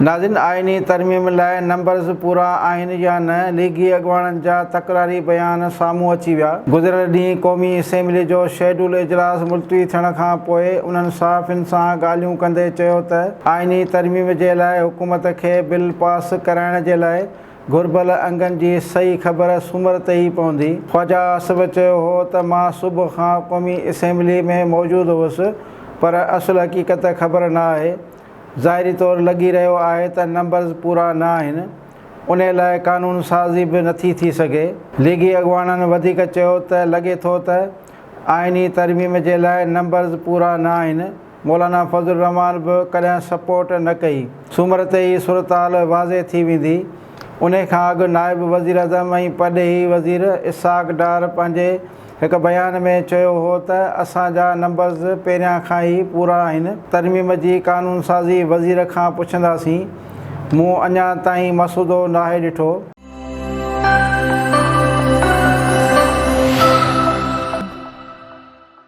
ناظرين آئيني ترميم لاء نمبرز پورا آهن يا نه، ليگي اڳواڻن جا تڪراري بيان سامهون اچي ويا. گذريل ڏينهن قومي اسيمبلي جو شيڊول اجلاس ملتوي ٿيڻ کان پوء انهن صحافين سان ڳالهيون ڪندي چيو ته آئيني ترميم جي لاء حڪومت کي بل پاس ڪرائڻ جي لاء گهربل انگن جي صحيح خبر سومر تي ئي پوندي. خواجه آصف چيو هو ته مان صبح کان قومي اسيمبلي ۾ موجود هوس پر اصل حقيقت خبر نه آهي. ظاهري طور لڳي رهيو آهي ته نمبرز پورا نه آهن، انهي لاء قانون سازي به نٿي ٿي سگهي. ليگي اڳواڻن وڌيڪ چيو ته لڳي ٿو ته آئيني ترميم جي لاء نمبرز پورا نه آهن، مولانا فضل الرحمان به ڪڏهن سپورٽ نه ڪئي، سومر تي ئي صورتحال واضح ٿي ويندي. انهي کان اڳ نائب وزيراعظم ۽ پرڏيهي وزير اسحاق ڊار پنهنجي هڪ بيان ۾ چيو هو ته اسان جا نمبرز پهريان کان ئي پورا آهن، ترميم جي قانونسازي وزير کان پڇنداسين، مون اڃا تائين مسودو ناهي ڏٺو.